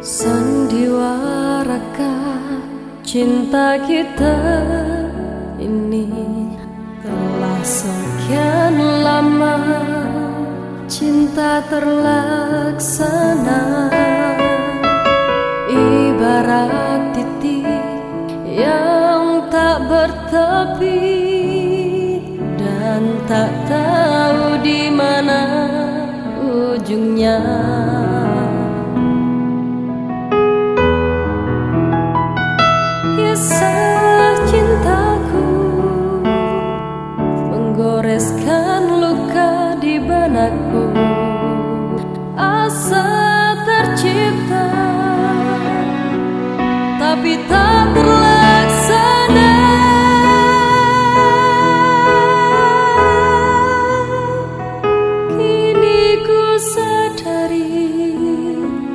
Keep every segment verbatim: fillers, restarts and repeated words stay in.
Sandiwarakan cinta kita ini, telah sekian lama cinta terlaksana, ibarat titik yang tak bertepi dan tak tahu di mana ujungnya. Kisah cintaku menggoreskan luka di benakku. Asa tercipta, tapi tak terlaksana. Kini ku sadari,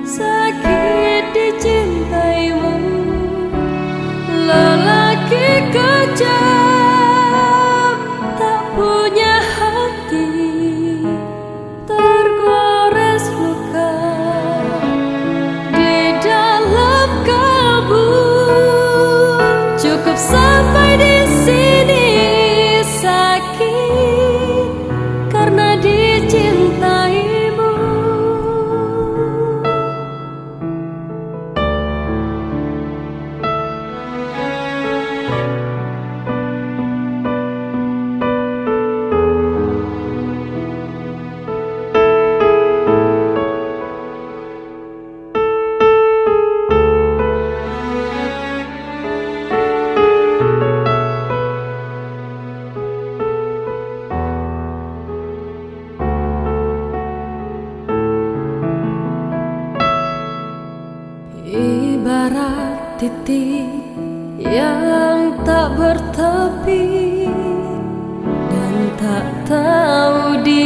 sakit dicintaimu. Lelaki kejam, tak punya hati, tergores luka di dalam kalbu. Cukup sampai di sini, sakit karena dicintaimu. Ibarat titik yang tak bertepi dan tak tahu di